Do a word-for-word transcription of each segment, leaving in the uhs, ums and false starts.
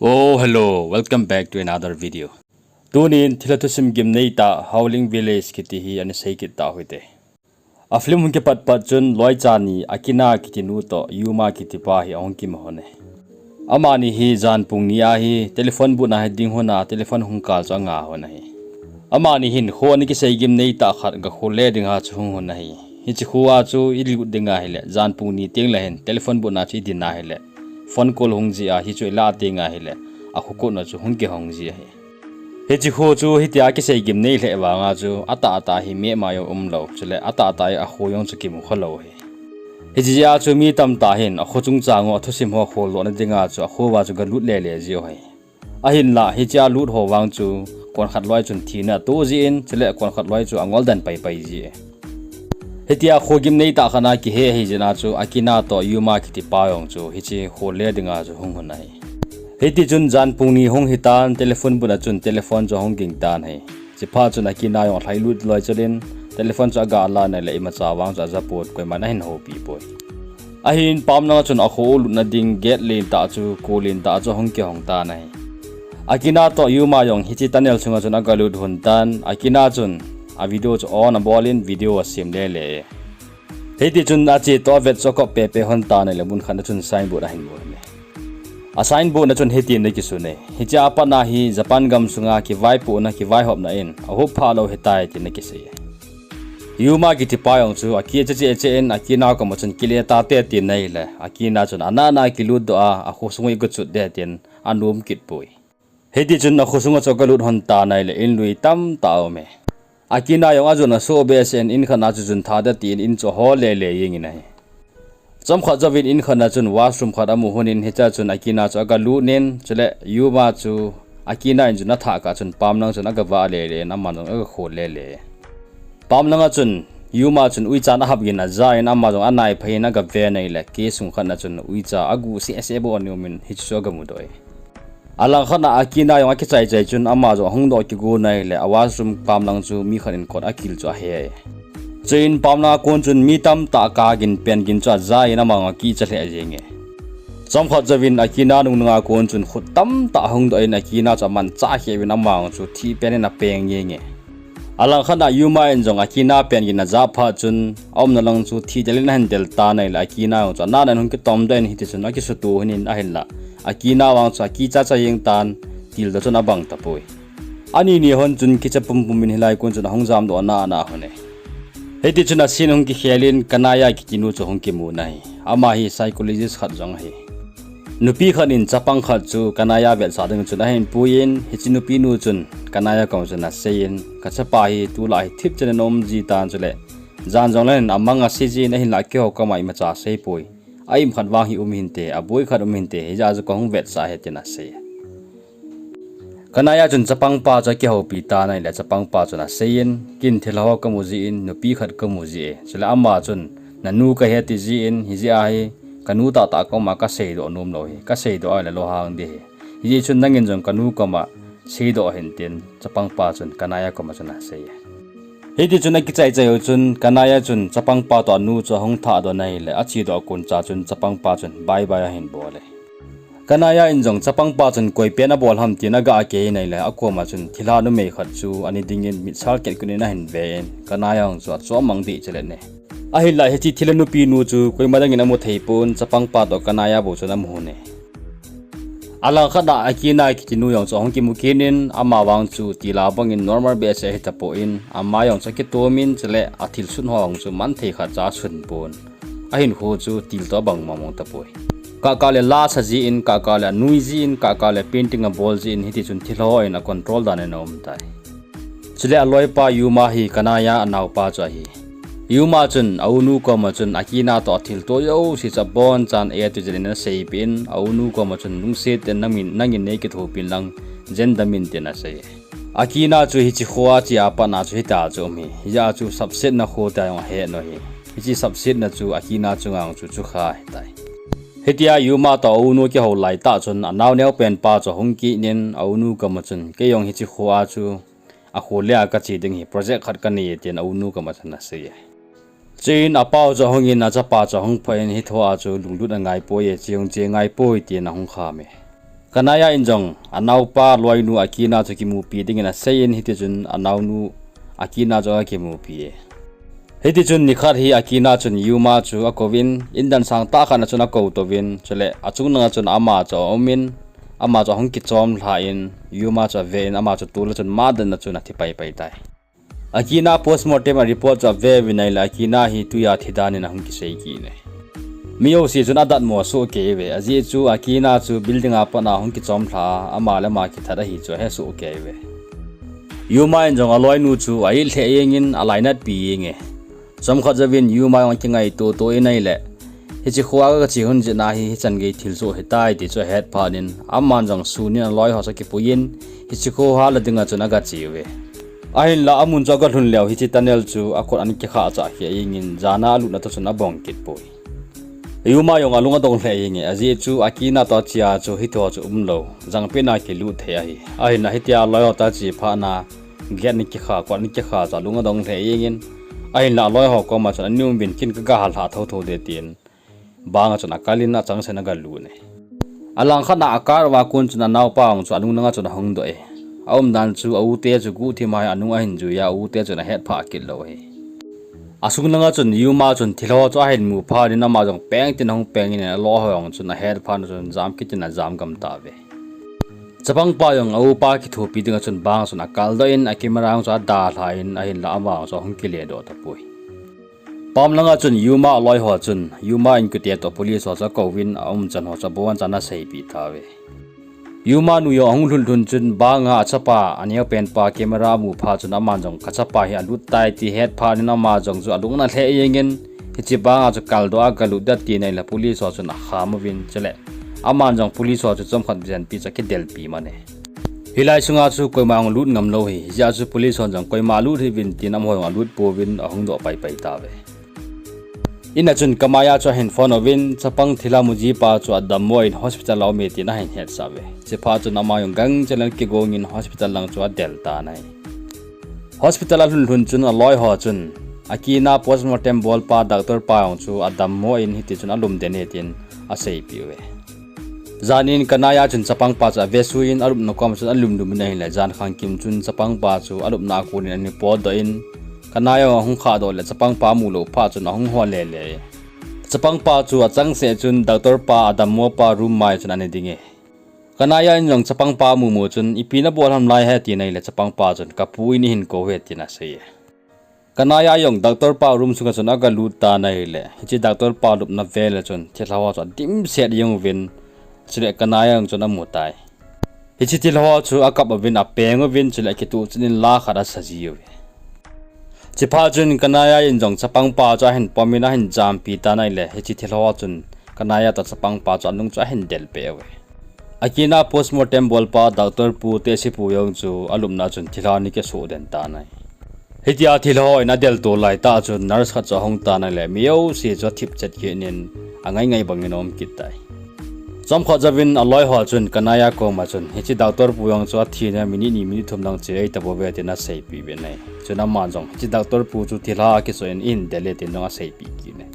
Oh, hello, welcome back to another video. Tunin thilha thusim gimnei tah Howling Village kiti hi ana sei kit tau hite. A film hung kipat pat chun loicha ni Akina kiti nu toh Yuma kiti pa hi ahung kimu hon e. Amani hi jan pung ni a hi telephone booth a hi ding hon a telephone hung kal chu anga hon ahi. Amani hin kho ana kisei gimnei tah khat ga khol le ding a chu hung hon ahi. Hiche kho a chu i lut ding ahile jan pung ni teng le hin telephone booth a chu i din ahile phone call hung ji a hichu i la teng ahile a kho kot na chu hung kihong ji ahi. Hiche kho chu hitia kisei gimnei lheh vang a chu atah atah hi meh mai jong umlou, chule atah atah a kho jong chu kimu kha lou ahi. Hiche jeh a chu mi tamtah hin a kho chungchang u a thusim ho kholdoh na ding a chu a kho uva chu ga lut lele jiu ahi. Ahinlah hiche a lut ho vang chu konkhat loi chun thina atoh jin, chule konkhat loi chu angol den paipai ji e. Hitia kho gimnei tah khat a kihe ahi jeh a chu Akina toh Yuma kiti pa jong chu hiche kho le ding a chu hung hon ahi. Hiti chun jan pung ni hung hitan telephone booth a chun telephone chu ahung ging tan ahi. Chuphat chun Akina jong alhai lut loi chun telephone chu aga la in ahile imacha vang chu aja pon, koiman ahin houpi poi. Ahin pamlang a chun a kho u lut na ding gate len tah chu, ko len tah chu ahung kihong tan ahi. Akina toh Yuma jong hiche tunnel sunga chun aga lut hon tan, Akina chun a video chu on abol in video asem lele e. Hiti chun ache toh avet chu akop pepe hon tan ahile mun khat na chun signboard ahin mu e. A signboard na chun hitin ana kisun e. Hiche a pat na hi Japan gam sunga kivaipohna, kivaihopna in ahup phah lou ahitai tin ana kisei e. Yuma kiti pa jong chu akicha cheh cheh in Akina koma chun kile tate tin ahile, Akina chun ana ana kilut doh a, a kho sung u i ga chut de tin anom kit poi. Hiti chun a kho sunga chu aga lut hon tan ahile in lui tamtah aum e. Akina jong ajun asoh behseh in in khat na chu jun tha de tin in chu ahol lele jeng in ahi. Chomkhat jouvin in khat na chun washroom khat amu hon in hichea chun Akina chu aga lut in, chule Yuma chu Akina in jun athah kah chun pamlang chun aga vah lele in aman jong aga khol lele. Pamlang a chun Yuma chun uicha in ahap gin aja in ama jong anai phei in aga ven ahile case sung khat na chun uicha agu seh seh bou ana um in hichu chu aga mudoh e. Alangkhat na Akina jong akichai chai chun ama jong ahung doh kigon ahile a washroom pamlang chu mi khat in kot akil chu ahe e. Chuin pamlang a kon chun mi tamtah kagin pengin chu aja in ama jong akicha lheh jeng e. Chomkhat jouvin Akina nungnung a kon chun khut tamtah ahung doh in Akina chu amanchah kheh uvin ama jong chu thih pen in apeng jeng e. Alangkhat na Yuma in jong Akina pengin ajah phat chun aumna lang chu thih del in ahin del tan ahile Akina jong chu ana ana hung kitom doh in hiti chun akisutoh hon in ahinlah Akina vang chu akicha cha jeng tan, tildoh chun abang tapoi. Ani ni hon chun kicha pumpum in hilai kon chun ahung jamdoh ana ana hon e. Hiti chun a scene hung kikhel in Kanaya kiti nu chu hung kimu in ahi. Ama hi psychologist khat jong ahi. Nupi khat in chapang khat chu Kanaya vetsah ding chun ahin pui in, hiche nupi nu chun Kanaya koma chun asei in, kachapa hi tulai hi thipchan in aum ji tan chule jan jong leh hin amang ase jin ahinlah keiho koma imacha asei poi. A-im khat vang hi um hinte, aboi khat um hinte, hijeh a chu kahung vetsah ahi tin asei. Kanaya chun chapang pa chu akihoupi tan ahile chapang pa chun asei in, ken thilha ho kamu jin, nupi khat kamu ji e. Chule ama chun nanu kahi ati jin, hijeh a hi kanu tahtah koma kaseidoh nomlou hi, kaseidoh ahile lohang ding ahi. Hijeh chun nangin jong kanu koma seidoh hih in tin chapang pa chun Kanaya koma chun asei e. Hiti chun akichai chai u chun Kanaya chun chapang pa toh anu chu ahung thahdoh in ahile, achedoh a koncha chun chapang pa chun bye bye ahin bol e. Kanaya in jong chapang pa chun koi pen abol ham tin aga kei in ahile, akoma chun thilha numei khat chu ani dingin mitsa kit kit in ahin ve in, Kanaya jong chu achom mang deh chalet e. Ahinlah hiche thilha nupi nu chu koima dangin amu thei pon, chapang pa toh Kanaya bou chun amu hon e. Alangkhat na Akina kiti nu jong chu ahung kimu kit in, ama vang chu tila bangin normal behseh ahi tapon, ama jong chu akitom in, chule athilsut ho jong chu manthei khat cha asun pon. Ahinkho chu til toh abang mong mong tapoi. Kah kah le la sa jin, kah kah le anui jin, kah kah le painting abol jin, hiti chun thilha ho in acontrol dan in aum tai. Chule aloipa Yuma hi Kanaya anaopa chu ahi. Yuma chun a-unu koma chun Akina toh athilto jouse chu abonchan A to Z in aseipeh in, a-unu koma chun lungset tah in nangin, nangin neikithopi inlang, jen dam in tin asei. Akina chu hiche kho a che a pat na chu hitia chu um ahi. Hijeh a chu sapsetna kho tia jong ahet u ahi. Hiche sapsetna chu Akina chunga jong chu chukha ahitai. Hitia Yuma toh a-unu kihou laitah chun anao neopen pa chu ahung kit in, a-unu koma chun, kei jong hiche kho a chu akho le a kache ding ahi, project khat kanei e tin a-unu koma chun asei e. Chuin apau chu ahung in achapa chu ahung phoh in, hitho a chu lunglut angaipoi e, che jong che ngaipoi tin ahung kham e. Kanaya in jong anaopa loinu Akina chu kimupi dingin aseiyin, hitichun anaonu Akina chu akimupi e. Hitichun nikhat hi Akina chun Yuma chu akouvin, indan sangtah khat a chun akou touvin, chule achung langa chun ama chu aumin, ama chu ahung kichom lhan, Yuma chu avein, ama chu tula chun madan a chun athi paipai tai. Akina postmortem a report chu aveuvin ahile Akina hi tuiya thi danin ahung kisei kit e. Mi jouse chun adatmo soh kei uve, ajeh chu Akina chu building a pat a hung kichom lhan, ama le ama kithat ahi chu ahesoh kei uve. Yuma in jong aloinu chu a-it lheh jengin alainatpi jenge. Chomkhat jouvin Yuma jong akingaito to in ahile, hiche kho a kache lhon jeh a hi hichan gei thilsoh ahitai ti chu ahet phat in, aman jong sunin aloiho chu akipuiyin, hiche kho hala dinga chun agache uve. Ahinla amun chu agalhun leu hiche tunnel chu akot ana kikhah chah kheh jengin, jana alutna toh chun abong kit poi. Yuma jong alung adong lheh jenge, ajeh chu Akina toh achea chu hitiho chu umlou, jangpet a kilut thei ahi. Ahinla hitia aloiho toh ache phat a, gate ana kikha, kot ana kikha chu alung adong lheh jengin, ahinla aloiho koma chun ana umuvin, kin kaga hallhah thotho ding tin, banga chun akalin achangseh in agalut e. Alangkhat a a-car uva kon chun anaopa jong chu anung langa chun ahung doh e. Aumdan chu a-u te chu guhthim a hi anung ahin jui a, a-u te chun ahetphah kit lou ahi. Asung langa chun Yuma chun thilha ho chu ahin mu phat in ama jong peng tin ahung pengin, aloiho jong chun ahet phat chun jam kit in ajam gam tauve. Chapangpa jong a-upa kithopi dinga chun banga chun akaldoh in, a-camera jong chu adalhan, ahinla ama jong chu ahung kiledoh tapoi. Pam langa chun Yuma aloiho chun Yuma inkote toh police ho chu akouvin, aumchan ho chu abonchan aseipeh tauve. Yuma nu jong ahung lhunlhun chun banga achapa aneopenpa camera amu phat chun aman jong kachapa hi alut tai ti ahet phat in ama jong chu alung ana lheh jengin, hiche banga chu kaldoh a galut ding ati nahile police ho chun akham uvin, chule aman jong police ho chu chomkhat jenpi chu akidelpi man e. Hilai sunga chu koima jong lut ngam lou ahi, hijeh a chu police hon jong koima lut hih uvin tin amaho jong alut pouvin ahung doh paipai tauve. In a chun Kanaya chu ahin phone uvin, chapang thilha mu jipa chu adammo in hospital a aume tin ahin hetsah uve. Chuphat chun ama jong gangchel in kigong in hospital lang chu adel tan ahi. Hospital alhun lhun chun aloiho chun, Akina postmortem bolpa doctor pa jong chu adammo in hitichun alum den e tin aseipeh uve. Janin Kanaya chun chapangpa chu avesuiyin alupna koma chun alum lum in ahile, jan khangkim chun chapangpa chu alupna a konin ana potdoh in, Kanaya ahung khahdoh le chapangpa amulou phat chun ahung hol lele. Chapangpa chu achangseh chun doctor pa adammo pa room mai chun ana ding e. Kanaya in jong chapangpa amumu chun, ipi nabol ham lai he tin ahile chapangpa chun, kapu in eihin kou e tin asei e. Kanaya jong doctor pa room sunga chun agalut tan ahile, hiche doctor pa lupna vel a chun thilha ho chu adimset jeng uvin, chule Kanaya jong chun amutai. Hiche thilha ho chu akap uvin, apeng uvin, chule akituh chun in la khat asa ji uve. Chuphat chun Kanaya in jong chapangpa chu ahin pomin ahin jampi tan ahile, hiche thilha ho chun Kanaya toh chapangpa chu anung chu ahin delpeh uve. Akina postmortem bolpa doctor pu Tesi pu jong chu alupna chun thilha ana kisoh den tan ahi. Hitia thilha ho in adelto laitah chun nurse khat chu ahung tan ahile, mi jouse chu athipchet kit in angai ngai bangin aum kit tai. Chomkhat jouvin aloiho chun Kanaya koma chun, hiche doctor pu jong chu athina minute ni minute thum lang che ahitapouve tin aseipeh uvin ahi. Chun aman jong hiche doctor pu chu thilha akisoh in eihin del e tin jong aseipeh kit in ahi.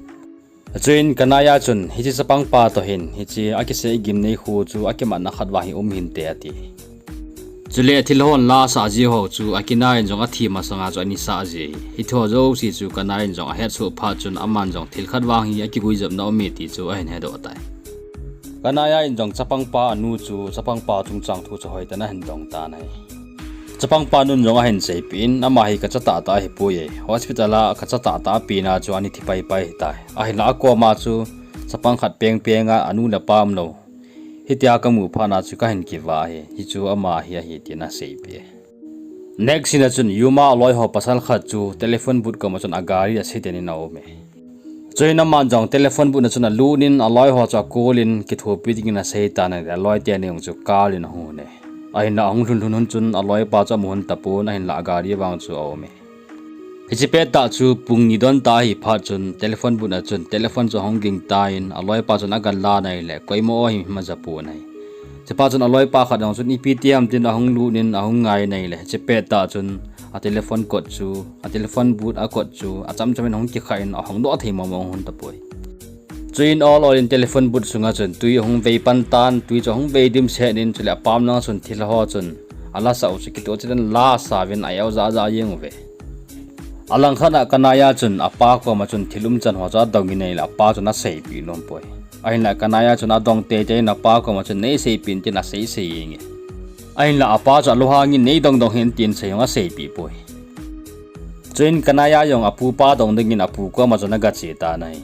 Chuin Kanaya chun, hiche chapangpa toh hin hiche akisei gimnei khu chu akimatna khat vang hi um hinte ati. Chule thilha hon la asah ji ho chu Akina in jong athi masanga chu ana sah ji ahi. Hiche ho jouse chu Kanaya in jong ahetsoh phat chun aman jong thil khat vang hi akiguijopna um e ti chu ahin hedoh tai. Kanaya in jong chapangpa anu chu chapangpa chungchang thu chu hoitah in ahin dong tan ahi. Chapangpa nun jong ahin seipeh in, ama hi kacha tahtah ahipoi e, hospital a kacha tahtah a pena chu ana thi paipai ahitai. Ahinla akoma chu chapang khat pengpeng a anu le apa umlou hitia kamu phat a chu kahin kivah ahi, hichu ama hi ahi tin aseipeh e. Next scene a chun Yuma aloiho pasal khat chu telephone booth koma chun agari a seidan in aume. Chuin aman jong telephone booth a chun alut in aloiho chu acall in kithopi dingin asei tan ahile, aloite ni jong chu call in ahung un e. Ahinla ahung lhun lhun hun chun aloipa chu amu hon tapon, ahinla agari vang chu aume. Hiche pettah chu pung ni don tah ahi phat chun telephone booth a chun telephone chu ahung ging tan, aloipa chun agalan ahile koima o hi ima ja pon ahi. Chuphat chun aloipa khat jong chun ipi ti ham tin ahung lut in ahung ngai in ahile, hiche pettah chun a telephone kot chu, a telephone booth a kot chu achamcham in ahung kikhah in ahung doh thei mong mong hon tapoi. Chuin ol ol in telephone booth sunga chun tui ahung vei pan tan, tui chu ahung vei dimset in, chule apam langa chun thilha ho chun alasah u chu kitoh cheh in lasa uvin a-eu ja ja jeng uve. Alangkhat a Kanaya chun apa koma chun thil umchan ho chu adong in ahile apa chun aseipeh nom poi. Ahinla Kanaya chun adong teitei in apa koma chun neiseipeh in tin aseisei jeng e. Ahinla apa chu alunghang in neidong dong hih in tin sei jong aseipeh poi. Chuin Kanaya jong apupa dong dingin apu koma chun agache tan ahi.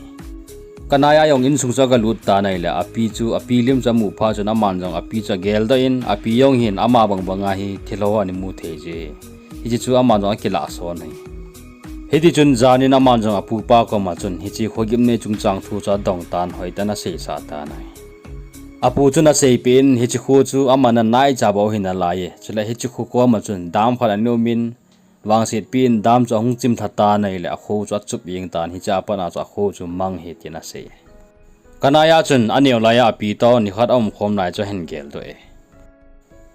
Kanaya jong insung chu agalut tan ahile api chu, api lim chu amu phat chun aman jong api chu ageldoh in, api jong hin ama bang banga hi thilha ho ana mu thei jeh ahi. Hiche chu aman jong akilah son ahi. Hitichun jan in aman jong apupa koma chun hiche khogimnei chungchang thu chu adong tan, hoitah in aseisah tan ahi. Apu chun aseipeh in hiche kho chu aman anaicha bou ahi nalai e. Chule hiche kho koma chun dam khat ana um in, vangsetpi in dam chu ahung chimlha tan ahile akho chu achup jeng tan, hiche a pat a chu akho chu mang ahi tin asei e. Kanaya chun aneo laiya api toh nikhat aumkhom lai chu ahin geldoh e.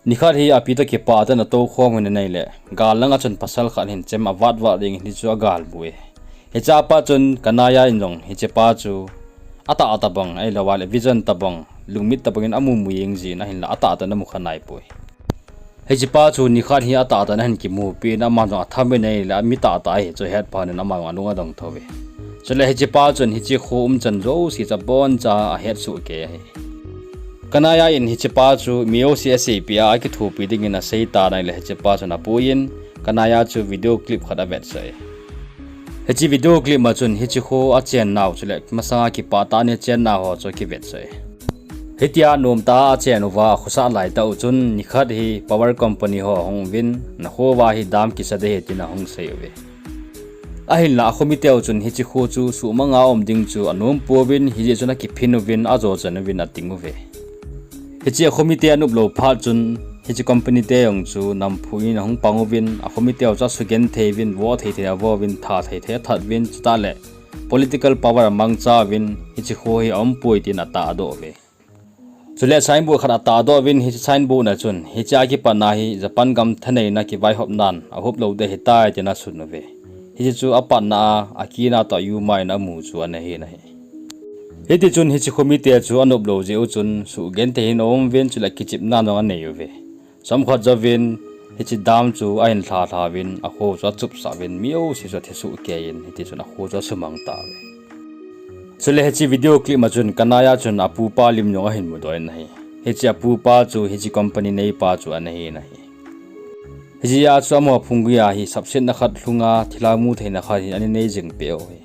Nikhat hi api toh kipah tah in atoukhom u ahin ahile, gal langa chun pasal khat hin chem avat vat dingin hichu agalmu e. Hiche a pat chun Kanaya in jong hichepa chu atah tabang, ahilouleh vision tabang, lungmit tabang in amu mu jeng jin ahinla atahtah in amu kha naipoi. Hichepa chu nikhat hi atahtah in ahin kimupeh in aman jong atham in ahile, ami tahtah ahi chu ahet phat in aman jong alung adong thou ve. Chule hichepa chun hiche kho umchan jouse chu aboncha ahet soh kei ahi. Kanaya in hichepa chu mi jouse aseipeh a, akithopi dingin asei tan ahile hichepa chun apuiyin, Kanaya chu video clip khat avetsah e. Hiche video clip ma chun hiche kho achen nau chule masanga kipah tah in achen nau ho chu akivetsah e. Hitia nomtah a achen uva akhosah laitah u chun nikhat hi power company ho ahung uvin, nakho uva hi dam kisa ding ahi tin ahung sei uve. Ahinla akhomiteu chun hiche kho chu suhmanga um ding chu anom pouvin, hijeh chun akiphin uvin, ajo chan uvin ating uve. Hiche akhomite anop lou phat chun hiche company te jong chu namphu in ahung pang uvin, akhomiteu chu asugenthei uvin, vo thei thei avo uvin, that thei thei athat uvin, chutah le political power amangcha uvin, hiche kho hi aumpoi tin atahdoh uve. Chule signboard khat atahdoh uvin, hiche signboard na chun hiche a kipat na hi Japan gam thaneina kivaihop nan ahup lou ding ahitai tin asun uve. Hiche chu apatna a Akina toh Yuma in amu chu ana hin ahi. Hitichun hiche khomite chu anop lou jeh u chun suhgenthei hin aum uvin, chule kichepna jong anei uve. Chomkhat jouvin hiche dam chu ahin lhalha uvin, akho chu achupsah uvin, mi jouse chu athi soh kei in, hitichun akho chu asumang tauve. Chule hiche video clip ma chun Kanaya chun apupa lim jong ahin mudoh in ahi. Hiche apupa chu hiche company neipa chu ana hin ahi. Hijeh a chu amaho phunggui a hi sapsetna khat lhunga thilha mutheina khat hi ana nei jing peh u ahi.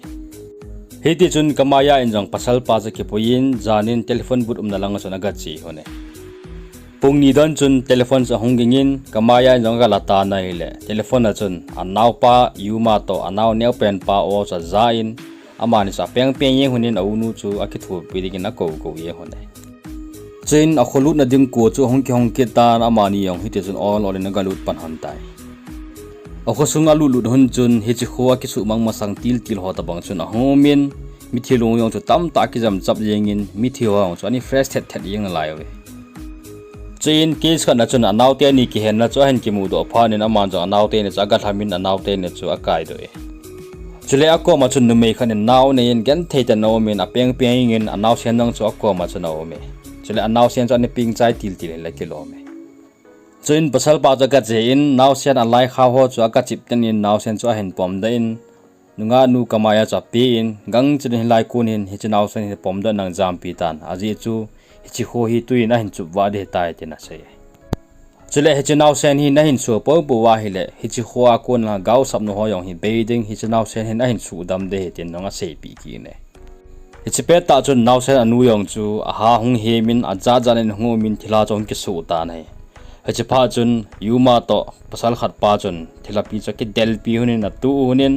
Hitichun Kamaya in jong pasalpa chu akipuiyin, jan in telephone booth umna langa chun agache lhon e. Pung ni don chun telephone chu ahung ging in, Kamaya in jong agala tan ahile, telephone a chun anaopa Yuma toh anao neopenpa o chu aja in, amani chu apeng peng jeng lhon in aunu chu akithopi dingin akou kou jeng lhon e. Chuin akholutna ding ko chu ahung kihong kit tan, amani jong hitichun ol ol in agalut pan lhon tai. Akhosunga alut lut lhon chun hiche kho akisuhmang masang til til ho tobang chun ahung um in, mithi lung jong chu tamtah akijam chap jeng in, mithi ho jong chu ana fresh thet thet jeng nalai uve. Chuin case khat na chun anaote ni kihenna chu ahin kimudoh phat in aman jong anaote ni chu agalham in anaote ni chu akaidoh e. Chule akoma chun numei khat in nao anei in genthei tah in aum in apeng peng in anaosen jong chu akoma chun aum e. Chule anaosen chu ana peng chai til til in ala kilom e. Chuin pasalpa chu agache in naosen alai khao ho chu agachep tan in naosen chu ahin pomdoh in, nungahnu Kamaya chu apen, gangchel in hilai kon hin hiche naosen hi pomdoh in nang jampi tan, ajeh chu hiche kho hi tui in ahin chup vah ding ahitai tin asei. Chule hiche naosen hi nahin so poupou ahile, hiche kho a kona gaosapnu ho jong hi bei ding, hiche naosen hin ahin suhdam ding ahi tin jong aseipeh kit in ahi. Hiche pettah chun naosen anu jong chu aha hung hem in, ajat jat in hung um in thilha chu ahung kisoh tan ahi. Hiche phat chun Yuma toh pasal khatpa chun thilhapi chu akidelpi lhon in, atuh lhon in,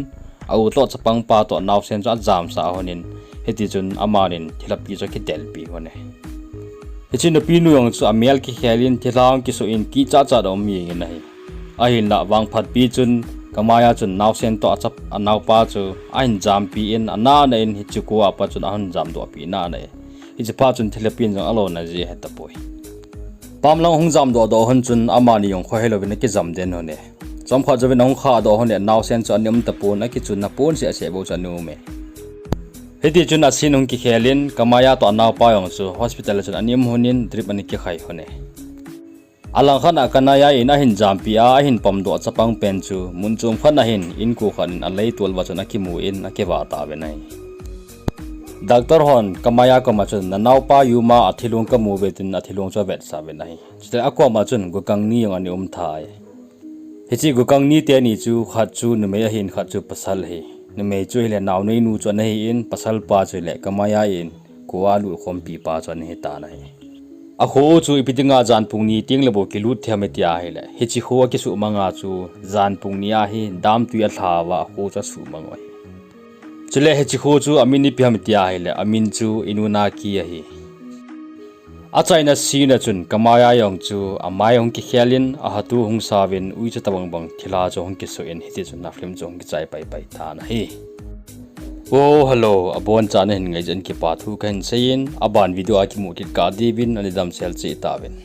a-u toh chapangpa toh naosen chu ajamsah lhon in, hitichun amanin thilhapi chu akidelpi lhon e. Hiche nupinu jong chu amel kikhel in thilha ahung kisoh in kichat chat aum jeng in ahi. Ahinla vangphatpi chun Kamaya chun naosen toh achap anaopa chu ahin jampi in, anahna in hiche kho a pat chun ahin jamdohpi nahna e. Hiche phat chun thilhapin jong alona ji ahetapoi. Pamlang ahung jamdoh doh lhon chun amani jong khohelouvin akijam den lhon e. Chomkhat jouvin ahung khahdoh lhon le naosen chu ana um tapon, akichunna pon seh seh bou chu ana um e. Hiti chun a scene hung kikhel in Kamaya toh anaopa jong chu hospital a chun ana um lhon in drip ana kikhai lhon e. Alangkhat a Kanaya in ahin jampi a, ahin pomdoh chapang pen chu mun chom khat a hin inko khat in aleitol uva chun akimu in akivah tauvin ahi. Doctor hon Kamaya koma chun, "Nanaopa Yuma a thilong kamu uve," tin athilong chu avetsah uvin ahi. Chutah le akoma chun gukang ni jong ana um tai. Hiche gukang ni teni chu khat chu numei ahin, khat chu pasal ahi. Numei chu ahile naoneinu chu ana hi in, pasalpa chu ahile Kamaya in kho a lutkhompi pa chu ana hitan ahi. Akho u chu ipi dinga janpung ni tengle bou kilut thei ham iti ahile, hiche kho akisuhmang a chu janpung ni a hi damtwi alha uva akho chu asuhmang u ahi. Chule hiche kho chu amin ipi ham iti ahile, amin chu Inunaki ahi. Achaina scene a chun Kamaya jong chu amai hung kikhel in, ahatu hung sauvin, uicha tobang bang thilha chu hung kisoh in, hiti chun a film chu hung kichai paipai tan ahi. Oh, hello, abonchan nahin ngai jeh in kipathu kahin seiyin, aban video a kimu kit kah diuvin nadamsel cheh tauvin.